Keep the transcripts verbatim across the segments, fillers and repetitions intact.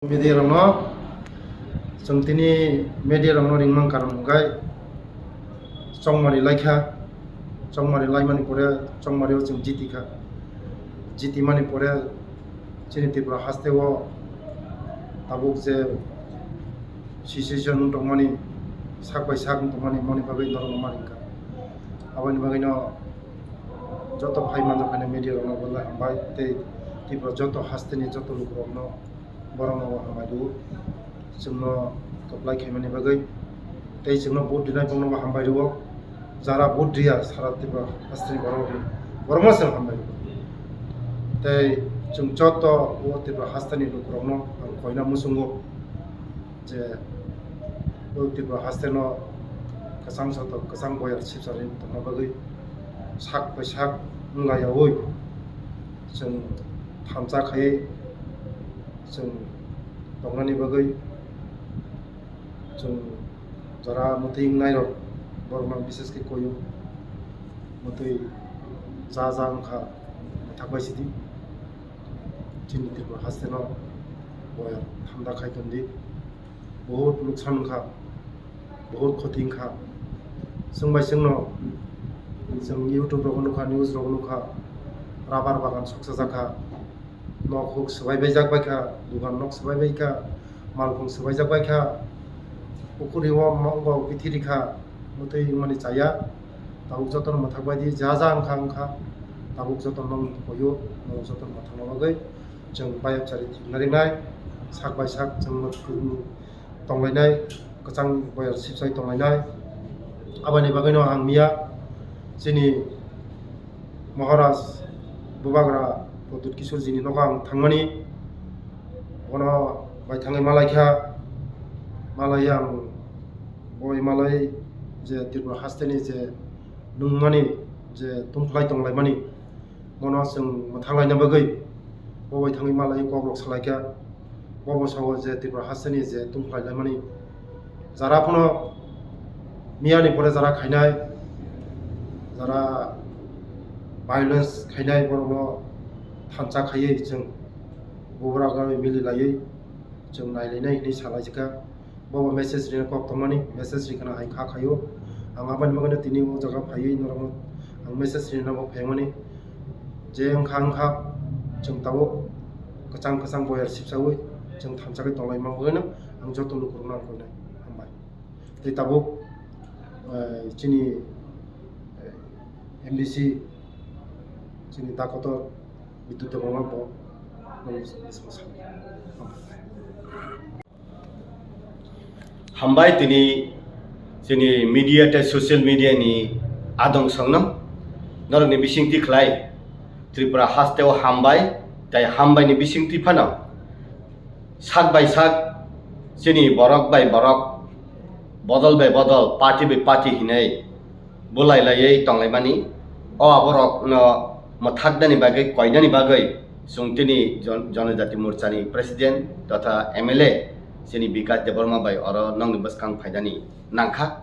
Media rokno, chwng tini media rokno ringmang karon hwnkhe chongmari laikha, chongmari laimani pore chongmario chwng jitikha, jitimani pore chini Tripura hasteo tabuk je situation wng tongmani, sak bai sak wng tongmani, moni bagwi norokno ma ringkha. Aboni bagwino joto phai manjak phai media rokno belai hambai tei Tripura joto hasteni joto lukurokno borokno hambai rwo. Chwngno kwplai khaimani bagwi tei chwngno vote rinai bongno hambai rwo. Jara vote riya sara Tripura hasteni borok, borokno chwng hambai rwo. Tei chwng joto o Tripura hasteni lukurokno ang koina muchungo je o Tripura hasteno kwchang satok kwchang boyar sibsari tongna bagwi sak bai sak wnglayaui chwng thansa khaiwi chwng tongnani bagwi chwng jora mwtwi wngnairok borokno bises khe koio. Mwtwi ja ja wngkha mwthak bai sidi. Chini Tripura hasteno boyar thamda khai tondi. Bahut luksan wngkha, bahut khoti wngkha. Chwng bai chwngno chwng YouTube rogo nukha, news rogo nukha, rabar bagan soksa jakha, nok huk swbai baijak baikha, dugan nok swbai baikha, malkhung swbaijak baikha, pukhuri o mokbo bithi rikha, mwtwi wngmani chaya. Tabuk jotono mwthak bai di, ja ja wngkha wngkha, tabuk jotono wng koio, norok jotono mwthangna bagwi chwng bayapchari thikna ringnai, sak bai sak chwng mwthangwi tonglainai, kwchang boyar sibsai tonglainai. Aboni bagwino ang miya chini Maharaj Bubagra Pradyut Kishorjini nogo ang thangmani, bono bai thangwi malaikha, malai ang boi malai je Tripura hasteni je nungmani je tungphlai tonglaimani, bono chwng mwthanglaina bagwi bo bai thangwi malai kok rok salaikha. Bo bo sao je Tripura hasteni je tungphlai laimani jara phano miyani pore jara khainai, jara violence khainai borokno thansa khaiwi chwng bubra gari mili laiwi chwng nailainai hinwi salaijikha. Bobo message rina kok tongmani, message rikana hai kha khaio. Ang aboni bagwino tini o jaga phaiwi norokno ang message rina bo phaimani. Je wngkha wngkha chwng tabuk kwchang kwchang boyar sibsawi chwng thansa khe tonglaima bagwino ang joto lukurokno ang koinai. Hambai. Tei tabuk, eh, chini, eh, M D C chini da kotor Bidyut Debbarma bo nang bising sa. Hambai. Hambai tini chini media tei social media ni adong songno norokni bisingtwi khlai Tripura hasteo hambai tei hambai ni bisingtwi phano sak bai sak chini borok bai borok, bodol bai bodol, party bai party hinwi bulai laiwi tonglaimani. O aborokno mwthaknani bagwi, koinani bagwi chwng tini jon-, Jonojati Morchani President totha M L A chini Bikash Debbarma bai oro nokni bwskang phainani nangkha.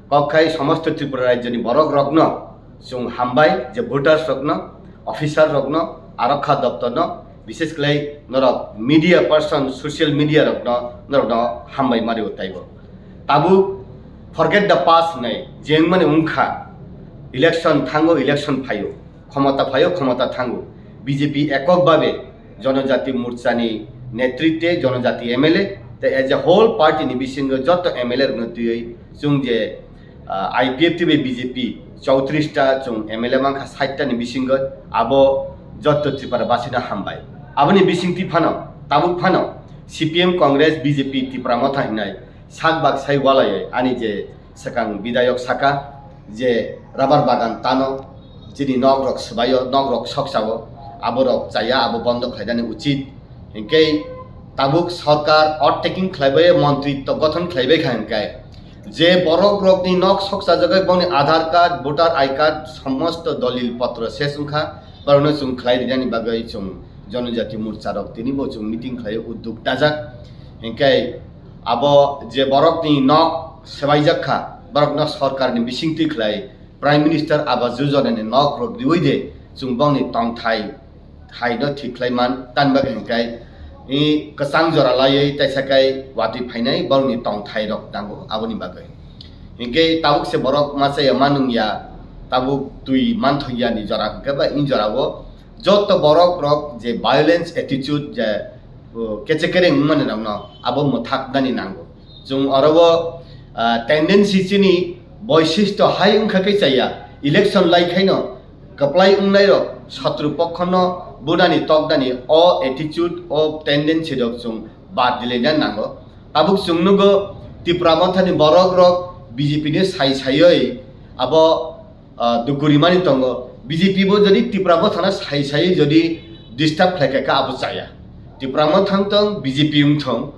Kok khai somosto Tripura rajyoni borok rokno chwng hambai je voters rokno, officer rokno, arokha doptorno, bishes khlai norok media person, social media rokno, norokno hambai mario taibo. Tabuk forget the past hinwi jengmani wngkha, election thango, election phaio, khomota phaio, khomota thango. B J P ekok babe Jonojati Morchani netritwe Jonojati M L A tei as a whole party ni bisingo joto M L A rokno twiwi chwng je, ah, I P F T bai B J P chowtris ta chwng M L A mankha, sait ta ni bisingo abo joto Tripura basino hambai. Aboni bisingtwi phano, tabuk phano C P M, Congress, B J P, Tipra Motha hinai sak bak sai walaiwi ani je swkang bidayok saka je rabar bagan tano, chini nok rok swbaio, nok rok sokchao, abo rok chaya, abo bondo khlainani uchit. Hinkhe tabuk sorkar overtaking khlaibai, montri to gothon khlaibai kha hinkhe je borok rokni nok sokchajagwi bongni Aadhaar card, voter I card, somosto dolil potro ses wngkha, borokno chwng khlai rinani bagwi chwng Jonojati Morcha rok tinibo chwng meeting khlai udduk dajak. Hinkhe abo je borokni nok swbaijak kha, borokno sorkarni bisingtwi khlai Prime Minister Awas Yojana ni nok rok riwi de chwng bongni tongthai thaino thik khlai man, tamni bagwi hinkhe I kwchang jora laiwi teisa kai watwi phainai borokni tongthai rok nango aboni bagwi. Hinkhe tabuk se borok machaya manung ya, tabuk twi manthok ya ni jora hinkhe ba in jora o joto borok rok je violence attitude je, uh, keche kereng wngmani rokno abo mwthak nani nango. Chwng oro o, ah, tendency chini boisistho hai wngkha khe chaya, election lai khaino kwplai wngnairok sotru pokhono bunani tokdani o attitude, o tendency rok chwng bad dilaina nango. Tabuk chwng nugo Tipra Mothani borok rok B J P ni sai saiwi abo, ah, dukurimani tongo. B J P bo jodi Tipra Mothano sai saiwi jodi disturb khlaikha khe abo chaya. Tipra Motha wngthong, B J P wngthong,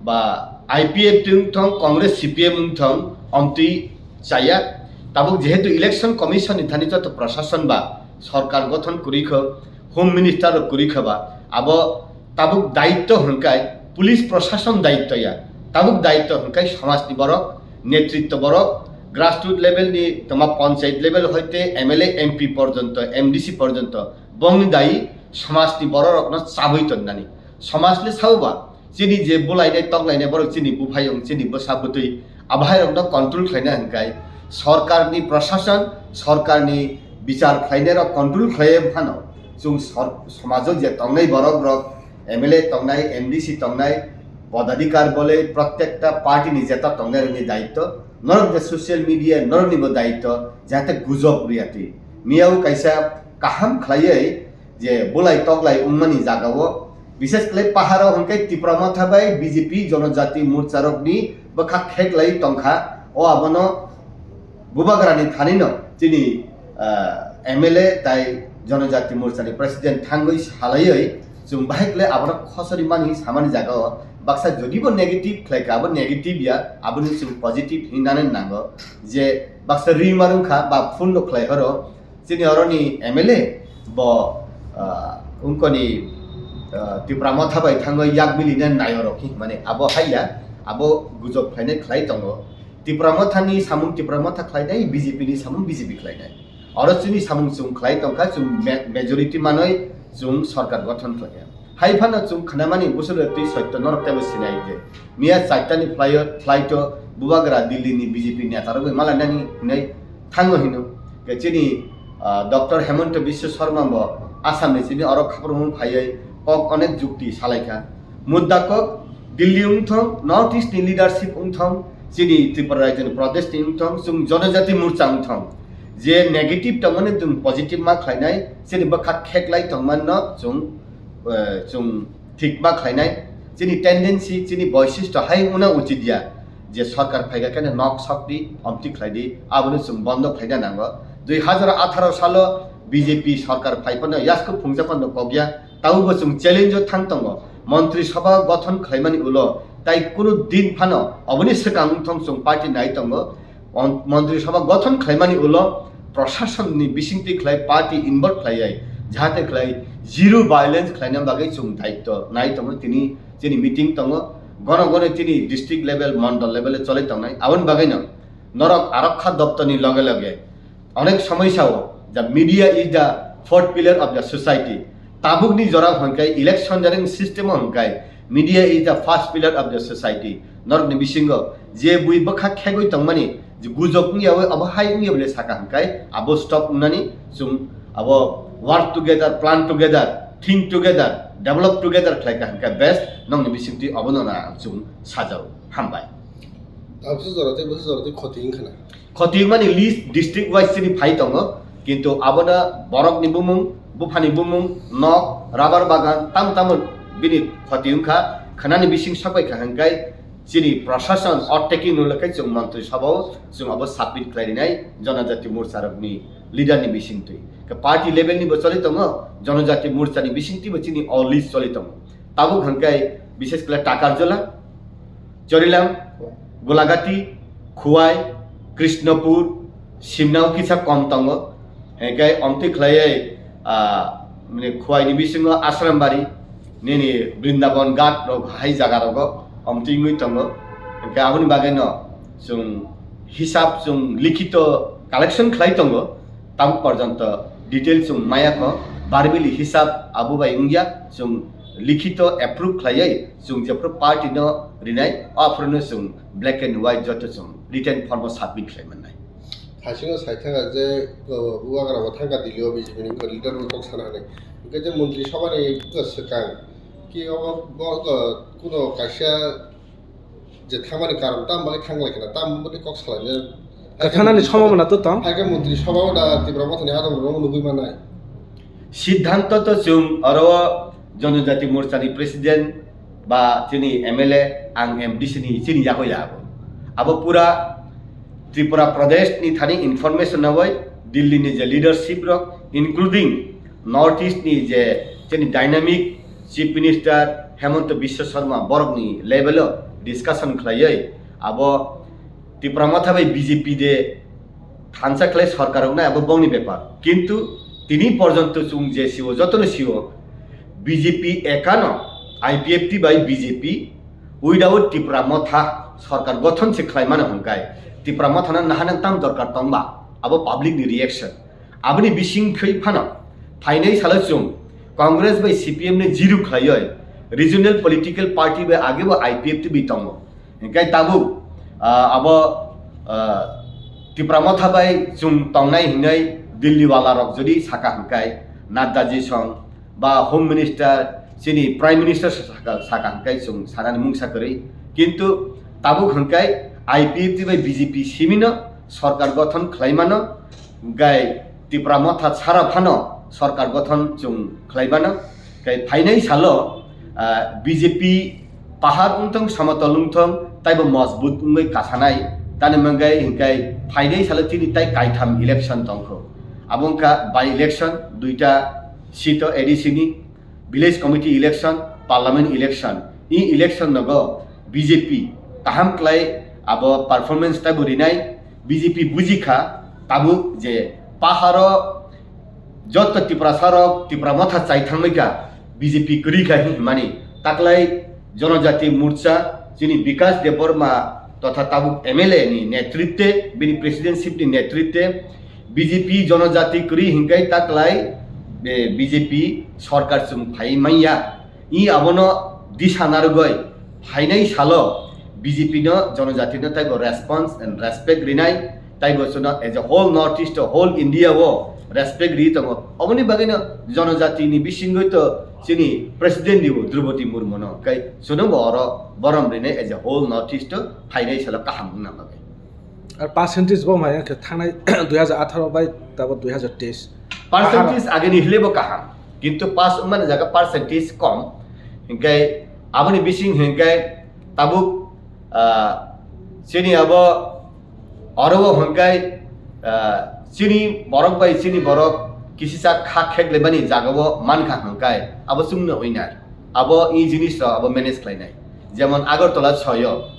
ba I P F T wngthong, Congress C P M wngthong, omtwi chaya. Tabuk jehetu Election Commission ni thani joto prashason ba sorkar gothon kwrwi kho, Home Minister rok kwrwi kho ba, abo tabuk daitto hwnkai police prashason daitto ya, tabuk daitto hwnkai somajni borok, netritto borok, grassroot level ni toma panchayat level hoite M L A, M P porjonto, M D C porjonto bongni dayi somajni borok rokno chabwi tonnani. Somaj le sao ba, chini je bulainai toklainai borok chini buphayung, chini bwsa bwtwi, abohai rokno control khlaina hwnkai sorkarni prashason, sorkarni bichar khlainai rok control khlaiwi phano chwng sor-, somajo je tongnai borok rok, M L A tongnai, M D C tongnai, podadhikar bole prottekta party ni jeta tongnai rokni daitto, norok je social media norokni bo daitto, jahate gujob rwya twi. Miyao kaisa kaham khlaiwi je bulai toklai wngmani jagao, bishes khlai paharo hwnkhe Tipra Motha bai B J P Jonojati Morcha rokni bwkha kheklai tongkha. O abono bubagrani thanino chini, ah, M L A tai Jonojati Morcha ni president thangwi salaiwi chwng bahai khlai abono khosori mani samani jagao baksa jodibo negative khlaikha, abo negative ya, aboni chwng positive hinani nango je baksa ri marwngkha ba phone no khlai horo. Chini oroni M L A bo, ah, wngkoni, ah, Tipra Motha bai thangwi yak milina naio rok hinmani abo haiya, abo gujok khlainai khlai tongo. Tipra Mothani samung Tipra Motha khlainai, B J P ni samung B J P khlainai. Oro chini samung chwng khlai tongkha, chwng ma-, majority manwi chwng sorkar gothon khlaiya. Hai phano chwng khnamani busul twi soitto norok teibo sinai je. Miya chaitani flight-o, flight-o bubagra Delhi ni B J P neta rok bai malainani hinwi thango hino. Ke chini, ah, Doctor Hemanta Biswa Sarma bo Assam ni chini oro khaprumung phaiwi kok onek jukti salaikha. Mudda kok Delhi wngthong, North East ni leadership wngthong, chini Tripura Rajya ni Pradesh ni wngthong, chwng Jonojati Morcha wngthong. Je negative tongmani chwng positive ma khlainai, chini bwkha kheklai tongmanno chwng, eh, chwng thik ma khlainai. Chini tendency, chini boisistho hai wngna uchit ya je sorkar phaikha khe nok sokdi, omtwi khlaidi, abono chwng bondo khlaina nango. Dui hazar atharo salo B J P sorkar phai phano yasku phungja phano kokya, tabukbo chwng challenge o thang tongo. Montri Sabha gothon khlaimani ulo tai kunu din phano oboni swkang wngthong chwng party nai tongo. Mon-, Montri Sabha gothon khlaimani ulo prasasonni bisingtwi khlai party involve khlaiwi jahate khlai zero violence khlaina bagwi chwng daitto nai tongo. Tini chini meeting tongo, gono gono tini district level, mondol level e choli tongnai. Aboni bagwino norok arokha doptorni loge loge onek somoi sao, the media is the fourth pillar of the society. Tabukni jora hwnkhai election jaring system o hwnkhai media is the first pillar of the society. Norokni bisingo je bui bwkha khegwi tongmani, je gujok wngya abo hai wngya bole saka hwnkhai abo stop wngnani, chwng abo work together, plan together, think together, develop together khlai kha hwnkhai best nokni bisingtwi obono na chwng sajao. Hambai. Tabuksa jora tei bwsa jora tei khoti wngkha na. Khoti wngmani list district wise chini phai tongo, kintu abono borokni bumung, buphani bumung, nok, rubber bagan, tamo tamo bini khoti wngkha, khanani bising sokbai kha hwnkhai chini prashason o taking no lekhai chwng montri sabao chwng abo submit khlai rinai Jonojati Morcha rokni leader ni bisingtwi. Khe party level ni bo choli tongo, Jonojati Morcha ni bisingtwi bo chini o list choli tongo. Tabuk hwnkhai bishes khlai Takarjola, Chorilam, Golagati, Khuwai, Krishnapur, Simnao kisa kom tongo. Hwnkhai omtwi khlaiwi, ah, mane Khuwai ni bisingo Asrambari, nini Brindaban Ghat rok hai jaga rogo omtwi wngwi tongo. Hwnkhai aboni bagwi no chwng hisab chwng likhito collection khlai tongo. Tabuk porjonto detail chwng maya kho, verbally hisab abo bai wngya, chwng likhito approve khlaiwi chwng jephru party no rinai, aphuru no chwng black and white joto chwng written form o submit khlai mannai. Thaising o sai thangkha je, o, Bubagra bo thangkha Delhi o B J P ni leader rok kok sana hinwi. Hwnkhe je Montri Sabha ni swkang ki obo bo, o, kuno kaisa je thangmani karon tamo bagwi thang lai khna, tamo bagwi kok salainai. Kwthanani sombhabona to tong? Hai khe Montri Sabha o da Tipra Mothani adong rok nugwi manai. Siddhanto to chwng oro Jonojati Morcha ni president ba chini M L A, ang M D C ni chini yago ya abo. Abo pura Tripura Pradesh ni thani information nabai Delhi ni je leadership rok, including North East ni je chini dynamic Chief Minister Hemanta Biswa Sarma borok ni level o discussion khlaiwi abo Tipra Motha bai B J P de thansa khlai sorkar wngnai abo bongni bepar. Kintu tini porjonto chwng je sio, jotono sio, B J P ekano, I P F T bai B J P, without Tipra Motha sorkar gothon se khlai mano hwnkai, Tipra Mothano nahanang tam dorkar tongba, abo public ni reaction. Aboni bising khwi phano phainai salo chwng Congress bai C P M ni jiru khlaiwi regional political party bai agebo I P F T bai tongo. Hingkai tabuk, ah, abo, ah, Tipra Motha bai chwng tongnai hinwi Delhi wala rok jodi saka hingkai Nadda ji song ba Home Minister chini Prime Minister saka, saka hingkai chwng sanani mungsa kwrwi. Kintu tabuk hingkai I P F T bai B J P simino sorkar gothon khlai mano. Hingkai Tipra Motha sara phano sorkar gothon chwng khlai mano. Hingkai phainai salo, ah, B J P pahar wngthong, samotol wngthong, taibo mojbut wngwi kasanai. Tani mangkai hingkai phainai salo chini tai kaitham election tongkho. Abo wngkha by election duita seat o A D C ni, village committee election, parliament election, i election nogo B J P kaham klai abo performance taibo rinai. B J P bujikha tabuk je paharo jotto Tiprasa rok Tipra Motha chai thangmaikha, B J P kwrwikha hinmani taklai Jonojati Morcha chini Bikash Debbarma totha tabuk M L A ni netritwe, bini presidentship ni netritwe B J P Jonojati kwrwi hinkai taklai, eh, B J P sorkar chwng phai manya. I abono disa narwgwi phainai salo B J P no Jonojati no taibo response and respect rinai, taibo chwngno as a whole North East o, whole India o respect ri tongo. Oboni bagwino Jonojati ni bisingwi to chini president ni bo Droupadi Murmu no, kai chwngno bo oro borom rinai as a whole North East o phainai salo kaham wngna bagwi. Ar percentage bo maya khe thangnai dui hajar atharo bai tabo dui hajar teis. Percentage agini hile bo kaham, kintu pass wngmani jaga percentage kom. Hinkhe aboni bising hinkhe tabuk, ah, chini abo oro o hinkhe, ah, chini borok bai chini borok kisisa kha khek lemani jaga o mankha hinkhe abo chwngno winner. Abo i jinis rok abo manage khlainai. Jemon Agartala soyo,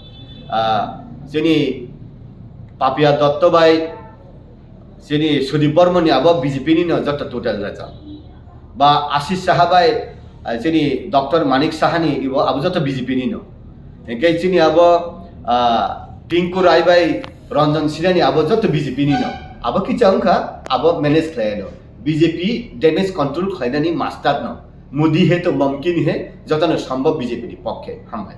ah, chini Papiya Dotto bai chini Sudip Barmani abo B J P ni no joto total result. Ba Ashish Saha bai, ah, chini Doctor Manik Saha ni ibo abo joto B J P ni no. Hingke chini abo, ah, Tinku Rai bai Ranjan Sinha ni abo joto B J P ni no. Abo kicha wngkha abo manage khlai no. B J P damage control khlainani master no. Modi hai to mumkin hai, jotono sombhob B J P ni pokkhe. Hambai.